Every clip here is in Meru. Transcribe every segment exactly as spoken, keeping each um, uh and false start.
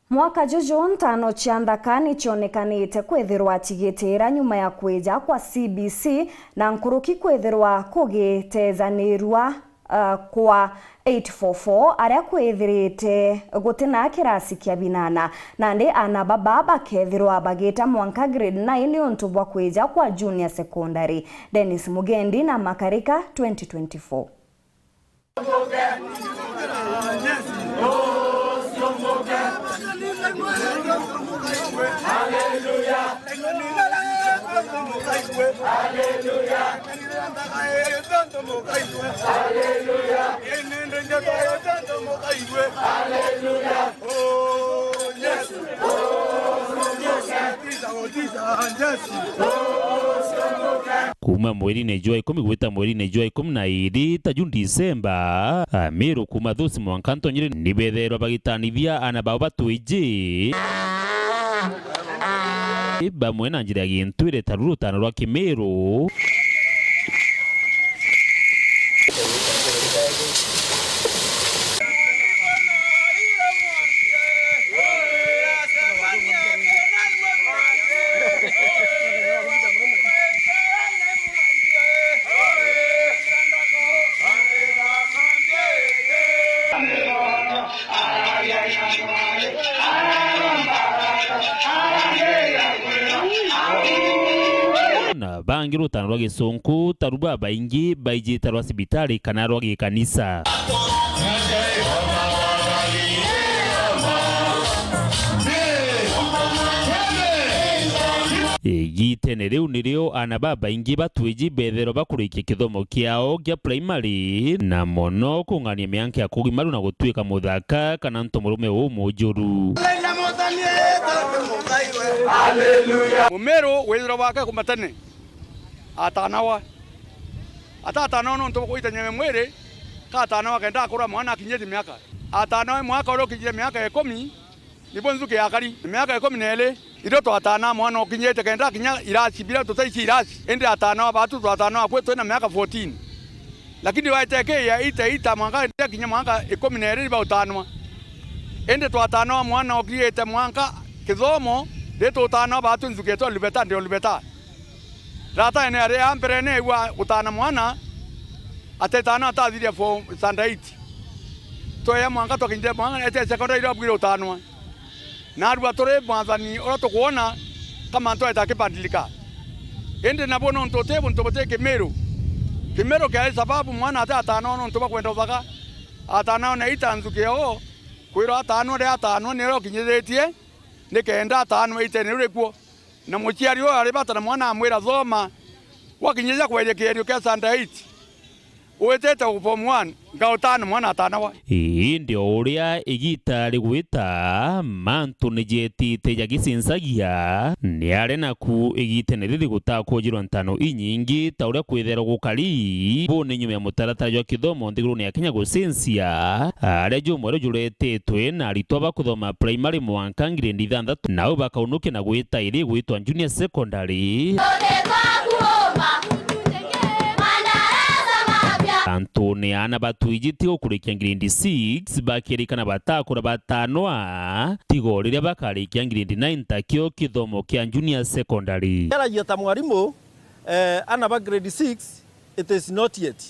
Mwaka juju, ntano cia nthaka nicionekanite kwithirwa cigitiira nyuma ya kwija kwa C B C na nkuruki kwithirwa kugitezanirua, uh, kwa eight four four, aria kwithirite gutina kirasi kia binana. Nandi aana baba bakethirwa bagita mwanka grade nine niuntu bwa kwija kwa junior secondary. Dennis Mugendi na Makarika, twenty twenty-four. Kuuma mweriine jwa ikumi gwita mweriine jwa ikumi na iiri, ta ju Disemba, Amiru kuuma Thusi mwanka Ntonyiri ni beethairwa bagitanithia aana bao batwiji bamwe na njira ya gintwire ta ruru rutano rwa Kimiru. Na bangi rutano rwa gisunku, taru babaingi baijite rwa cibitari kana rwa gikanisa. Igitene riu nirio aana babaingi batwiji beethairwa bakurikia kithomo kiao kia primary, na mono kung'ania mianka ya kugimaru na gutuika muthaka kana ntomurume umujuru. Mumiru withirwa bwake kuuma tene atanawa. Atatanawa nontu bwa kuitania mwiri, ka atanawa kenda akura mwana akinyite miaka. Atanawa mwaka uria ukinyire miaka ikumi, nibo njuki yakari. Miaka ikumi na iiri, irio twatanaa mwana ukinyite kenda akinya irasi biria tutaici irasi, indi atanawa batu twatanaa kwi twina miaka fourteen. Lakini waite ki ya ita ita mwanka indi akinya mwanka ikumi na iiri bautanwa. Indi twatanaa mwana ukinyite mwanka kithomo, ri tutanaa batu njuki yetu Olubeta, ndi Olubeta. Rataene ari a mberene igua gutana mwana, atetana atathiria form standard eight. Tweya mwanka twakinyire mwana ete secondary iria abwire utanwa. Naarua turi mwathani uria tukwona ka mantu aita akibadilika. Indi nabo nontu uti buntu buti Kimiru. Kimiru kiari sababu mwana ati atanwa nontu bwa kwenda uthaka. Atanwa na ita njuki yoo, kwirwa atanwa ri atanwa nirio kinyithitie, nikenda atanwa itene rikuo. Na muciari uyu ari bata na mwana amwira, "Thoma, gwakinyithia kweja kierio kia standard eight, witite o form one, ngautana mwana atanawa." Indi o uria igita rigwita, mantu ni jetite jagicincagia, ni ari naku igitene riri gutakwojirwa ntano inyingi, ta uria kwithairwa gukari, bu ni nyuma ya mutaratara jwa kithomo nthigurune ya Kenya gucincia, aria jumwe ru juretitwe na aritwa ba kuthoma primary mwanka grade ithanthatu, nau bakaunukia na gwita iri gwitwa junior secondary. Antune aana batwiji ti gukurikia grade six, bakirikana batakura batanwa, tiga o riria bakarikia grade nine, takio kithomo kia junior secondary. Yaragia ta mwarimu, eh, aana ba grade six, it is not yet.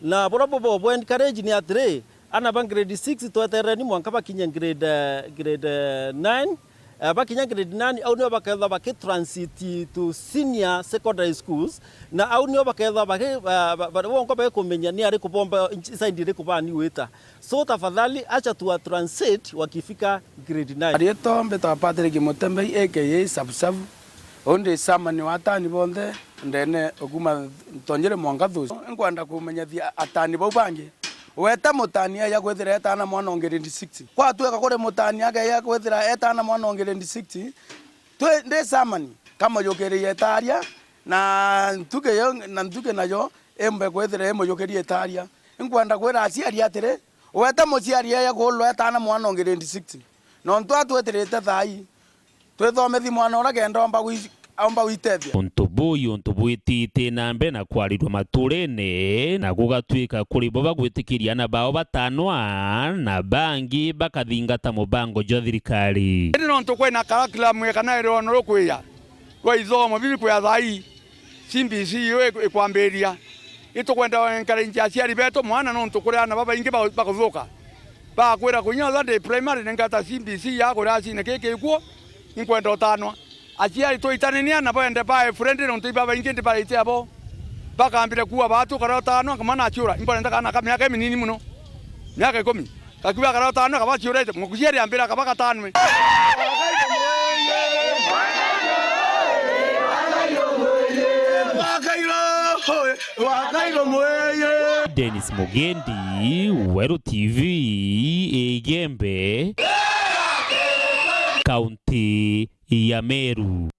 Na buria bubo bwa encourage ni atiri, aana ba grade six tweterereni mwanka bakinye grade, eh, grade, eh, nine. Eh, bakinya grade nine, au nio bakethwa baki transit to senior secondary schools, na au nio bakethwa baki, ba, ba, ba, bongo bagikumenya ni ari kubomba side iriku bani gwita. So tafadhali acha tuwa transit wakifika grade nine. Arietwa mbitwa Patrick Mutembei, A K A Sabusabu. Uu ndi chairman wa atani bonthe ndene o kuuma Ntonyiri mwanka Thuci. Nkwenda kumenyithia atani bau bangi. Weta mutani aja kwithira etana mwana o grade six. Kwatuika kuri mutani akeja kwithira etana mwana o grade six, twi, ndi chairman, kamuyukiririe itaria, na ntuki yo, na ntuki nayo imbe kwithira imujukirie itaria. Nkwenda kwira aciari atiri, weta muciari aja kuulwa etana mwana o grade six. Nontu atwitirite thaai, twithomithi mwana uria kenda omba gwi-, omba gwitethia. Untu Bui untu bwitite na mbere na kwarirua maturene, na gugatuika kuri bo bagwitikiria ana bao batanwa, na bangi bakathingata mubango jwa thirikari. Indi nontu kwina curriculum kana irono rukwia rwa ithomo bibi kwia thaa ii, C B C yo ik-, ikwambiria. Itukwenda encourage aciari betu mwana nontu kuri ana babaingi ba-, bakuthuka. Bakwira kunya other day primary ningata C B C ya kuri acine kiki ikuo, inkwenda utanwa. Aciari twitanenia na bende bae friendly nontu ibabaingi ndi baraitia abo. Bakambire kuua batu kara utanwa, kamwana aciura, imbarenda kana ka miaka iminini muno. Miaka ikumi. Gakiuga kara utanwa, kaba aciurite, muciari ambira kaba gatanwe. Dennis Mugendi, Weru T V, Igembe, kaunti ya Meru.